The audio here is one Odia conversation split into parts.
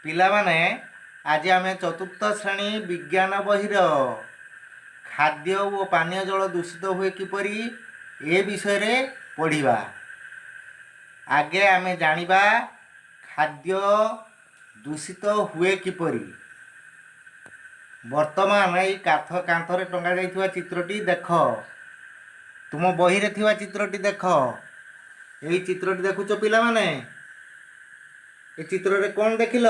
ପିଲାମାନେ, ଆଜି ଆମେ ଚତୁର୍ଥ ଶ୍ରେଣୀ ବିଜ୍ଞାନ ବହିର ଖାଦ୍ୟ ଓ ପାନୀୟ ଜଳ ଦୂଷିତ ହୁଏ କିପରି, ଏ ବିଷୟରେ ପଢ଼ିବା। ଆଗେ ଆମେ ଜାଣିବା ଖାଦ୍ୟ ଦୂଷିତ ହୁଏ କିପରି। ବର୍ତ୍ତମାନ ଏଇ କାନ୍ଥରେ ଟଙ୍ଗା ଯାଇଥିବା ଚିତ୍ରଟି ଦେଖ। ତୁମ ବହିରେ ଥିବା ଚିତ୍ରଟି ଦେଖ। ଏଇ ଚିତ୍ରଟି ଦେଖୁଛ ପିଲାମାନେ? ଏ ଚିତ୍ରରେ କ'ଣ ଦେଖିଲ?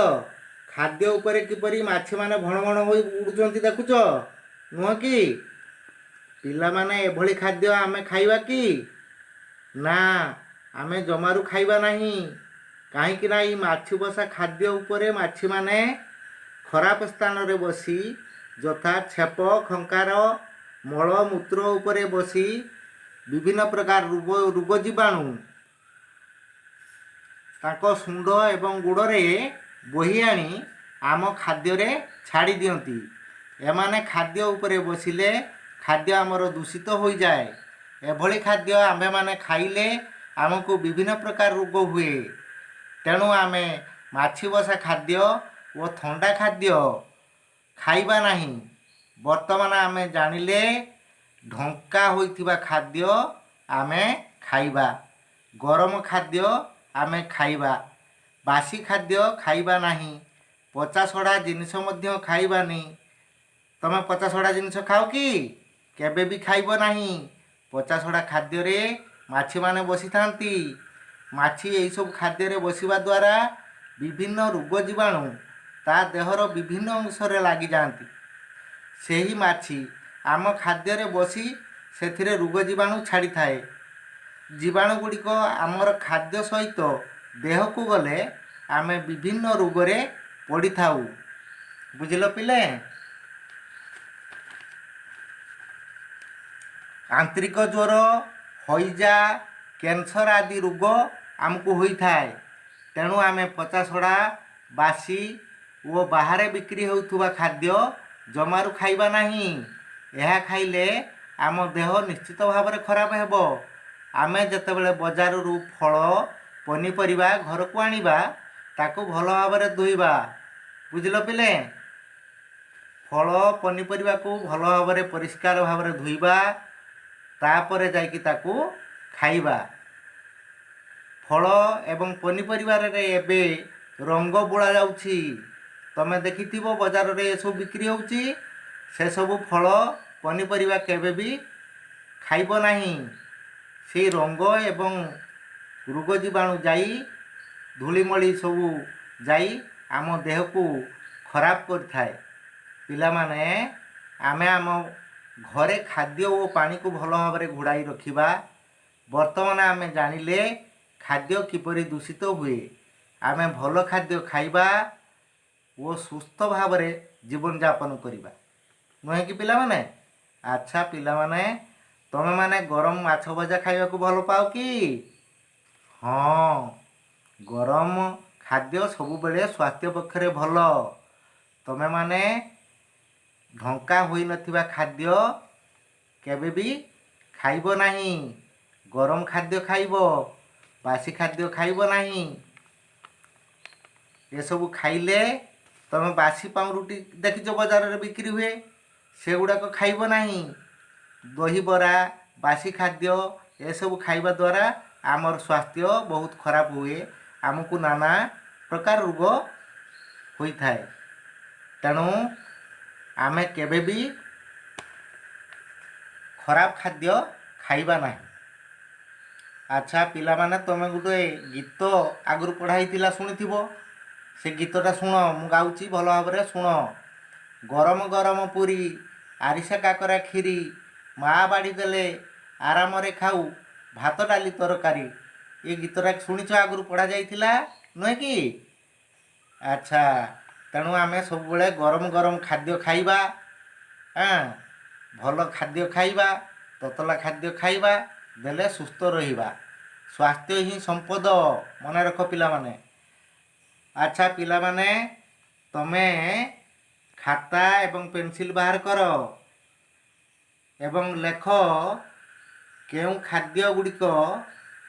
ଖାଦ୍ୟ ଉପରେ କିପରି ମାଛିମାନେ ଭଣ ଭଣ ହୋଇ ଉଡ଼ୁଛନ୍ତି ଦେଖୁଛ, ନୁହଁ କି? ପିଲାମାନେ, ଏଭଳି ଖାଦ୍ୟ ଆମେ ଖାଇବା କି? ନା, ଆମେ ଜମାରୁ ଖାଇବା ନାହିଁ। କାହିଁକି ନା ଏଇ ମାଛି ବସା ଖାଦ୍ୟ ଉପରେ ମାଛିମାନେ ଖରାପ ସ୍ଥାନରେ ବସି, ଯଥା ଛେପ ଖଙ୍କାର, ମଳ ମୂତ୍ର ଉପରେ ବସି ବିଭିନ୍ନ ପ୍ରକାର ରୋଗ ଜୀବାଣୁ ତାଙ୍କ ଶୁଣ୍ଢ ଏବଂ ଗୋଡ଼ରେ ବୋହି ଆଣି ଆମ ଖାଦ୍ୟରେ ଛାଡ଼ି ଦିଅନ୍ତି। ଏମାନେ ଖାଦ୍ୟ ଉପରେ ବସିଲେ ଖାଦ୍ୟ ଆମର ଦୂଷିତ ହୋଇଯାଏ। ଏଭଳି ଖାଦ୍ୟ ଆମ୍ଭେମାନେ ଖାଇଲେ ଆମକୁ ବିଭିନ୍ନ ପ୍ରକାର ରୋଗ ହୁଏ। ତେଣୁ ଆମେ ମାଛି ବସା ଖାଦ୍ୟ ଓ ଥଣ୍ଡା ଖାଦ୍ୟ ଖାଇବା ନାହିଁ। ବର୍ତ୍ତମାନ ଆମେ ଜାଣିଲେ ଢଙ୍କା ହୋଇଥିବା ଖାଦ୍ୟ ଆମେ ଖାଇବା, ଗରମ ଖାଦ୍ୟ ଆମେ ଖାଇବା, ବାସି ଖାଦ୍ୟ ଖାଇବା ନାହିଁ, ପଚାସଢ଼ା ଜିନିଷ ମଧ୍ୟ ଖାଇବାନି। ତମେ ପଚାସଢ଼ା ଜିନିଷ ଖାଅ କି? କେବେ ବି ଖାଇବ ନାହିଁ। ପଚାସଢ଼ା ଖାଦ୍ୟରେ ମାଛିମାନେ ବସିଥାନ୍ତି। ମାଛି ଏହିସବୁ ଖାଦ୍ୟରେ ବସିବା ଦ୍ୱାରା ବିଭିନ୍ନ ରୋଗ ଜୀବାଣୁ ତା ଦେହର ବିଭିନ୍ନ ଅଂଶରେ ଲାଗିଯାଆନ୍ତି। ସେହି ମାଛି ଆମ ଖାଦ୍ୟରେ ବସି ସେଥିରେ ରୋଗ ଜୀବାଣୁ ଛାଡ଼ିଥାଏ। ଜୀବାଣୁ ଗୁଡ଼ିକ ଆମର ଖାଦ୍ୟ ସହିତ ଦେହକୁ ଗଲେ ଆମେ ବିଭିନ୍ନ ରୋଗରେ ପଡ଼ିଥାଉ। ବୁଝିଲ ପିଲେ? ଆନ୍ତ୍ରିକ ଜ୍ୱର, ହଇଜା, କ୍ୟାନ୍ସର ଆଦି ରୋଗ ଆମକୁ ହୋଇଥାଏ। ତେଣୁ ଆମେ ପଚାସଢ଼ା, ବାସି ଓ ବାହାରେ ବିକ୍ରି ହେଉଥିବା ଖାଦ୍ୟ ଜମାରୁ ଖାଇବା ନାହିଁ। ଏହା ଖାଇଲେ ଆମ ଦେହ ନିଶ୍ଚିତ ଭାବରେ ଖରାପ ହେବ। ଆମେ ଯେତେବେଳେ ବଜାରରୁ ଫଳ ପନିପରିବା ଘରକୁ ଆଣିବା, ତାକୁ ଭଲ ଭାବରେ ଧୋଇବା। ବୁଝିଲ ପିଲେ? ଫଳ ପନିପରିବାକୁ ଭଲ ଭାବରେ ପରିଷ୍କାର ଭାବରେ ଧୋଇବା, ତାପରେ ଯାଇକି ତାକୁ ଖାଇବା। ଫଳ ଏବଂ ପନିପରିବାରେ ଏବେ ରଙ୍ଗ ବୋଳା ଯାଉଛି। ତମେ ଦେଖିଥିବ, ବଜାରରେ ଏସବୁ ବିକ୍ରି ହେଉଛି। ସେସବୁ ଫଳ ପନିପରିବା କେବେ ବି ଖାଇବ ନାହିଁ। ସେଇ ରଙ୍ଗ ଏବଂ ରୋଗ ଜୀବାଣୁ ଯାଇ, ଧୂଳିମଳି ସବୁ ଯାଇ ଆମ ଦେହକୁ ଖରାପ କରିଥାଏ। ପିଲାମାନେ, ଆମେ ଆମ ଘରେ ଖାଦ୍ୟ ଓ ପାଣିକୁ ଭଲ ଭାବରେ ଘୋଡ଼ାଇ ରଖିବା। ବର୍ତ୍ତମାନ ଆମେ ଜାଣିଲେ ଖାଦ୍ୟ କିପରି ଦୂଷିତ ହୁଏ। ଆମେ ଭଲ ଖାଦ୍ୟ ଖାଇବା ଓ ସୁସ୍ଥ ଭାବରେ ଜୀବନଯାପନ କରିବା, ନୁହେଁ କି ପିଲାମାନେ? ଆଚ୍ଛା ପିଲାମାନେ, ତମେମାନେ ଗରମ ମାଛ ଭଜା ଖାଇବାକୁ ଭଲ ପାଅ କି? ହଁ, ଗରମ ଖାଦ୍ୟ ସବୁବେଳେ ସ୍ୱାସ୍ଥ୍ୟ ପକ୍ଷରେ ଭଲ। ତମେମାନେ ଢଙ୍କା ହୋଇନଥିବା ଖାଦ୍ୟ କେବେ ବି ଖାଇବ ନାହିଁ। ଗରମ ଖାଦ୍ୟ ଖାଇବ, ବାସି ଖାଦ୍ୟ ଖାଇବ ନାହିଁ। ଏସବୁ ଖାଇଲେ ତମେ ବାସି ପାଉଁରୁଟି ଦେଖିଛ, ବଜାରରେ ବିକ୍ରି ହୁଏ, ସେଗୁଡ଼ାକ ଖାଇବ ନାହିଁ। ଦହିବରା, ବାସି ଖାଦ୍ୟ ଏସବୁ ଖାଇବା ଦ୍ୱାରା ଆମର ସ୍ୱାସ୍ଥ୍ୟ ବହୁତ ଖରାପ ହୁଏ। ଆମକୁ ନାନା ପ୍ରକାର ରୋଗ ହୋଇଥାଏ। ତେଣୁ ଆମେ କେବେ ବି ଖରାପ ଖାଦ୍ୟ ଖାଇବା ନାହିଁ। ଆଚ୍ଛା ପିଲାମାନେ, ତୁମେ ଗୋଟେ ଗୀତ ଆଗରୁ ପଢ଼ା ହେଇଥିଲା, ଶୁଣିଥିବ। ସେ ଗୀତଟା ଶୁଣ, ମୁଁ ଗାଉଛି, ଭଲ ଭାବରେ ଶୁଣ। ଗରମ ଗରମ ପୁରୀ, ଆରିସା କାକରା କ୍ଷୀରି, ମା ବାଢ଼ି ଦେଲେ ଆରାମରେ ଖାଉ ଭାତ ଡାଲି ତରକାରୀ। ଏ ଗୀତଟା ଶୁଣିଛ? ଆଗରୁ ପଢ଼ା ଯାଇଥିଲା, ନୁହେଁ କି? ଆଚ୍ଛା, ତେଣୁ ଆମେ ସବୁବେଳେ ଗରମ ଗରମ ଖାଦ୍ୟ ଖାଇବା, ଭଲ ଖାଦ୍ୟ ଖାଇବା, ତତଲା ଖାଦ୍ୟ ଖାଇବା ଦେଲେ ସୁସ୍ଥ ରହିବା। ସ୍ୱାସ୍ଥ୍ୟ ହିଁ ସମ୍ପଦ, ମନେ ରଖ ପିଲାମାନେ। ଆଚ୍ଛା ପିଲାମାନେ, ତମେ ଖାତା ଏବଂ ପେନସିଲ୍ ବାହାର କର ଏବଂ ଲେଖ, କେଉଁ ଖାଦ୍ୟ ଗୁଡ଼ିକ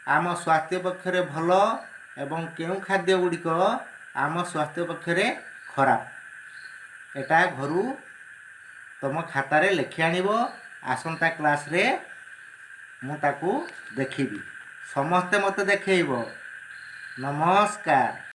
ଆମ ସ୍ୱାସ୍ଥ୍ୟ ପକ୍ଷରେ ଭଲ ଏବଂ କେଉଁ ଖାଦ୍ୟ ଗୁଡ଼ିକ ଆମ ସ୍ୱାସ୍ଥ୍ୟ ପକ୍ଷରେ ଖରାପ। ଏଟା ଘରୁ ତୁମ ଖାତାରେ ଲେଖି ଆଣିବ। ଆସନ୍ତା କ୍ଲାସ୍ରେ ମୁଁ ତାକୁ ଦେଖିବି। ସମସ୍ତେ ମୋତେ ଦେଖେଇବ। ନମସ୍କାର।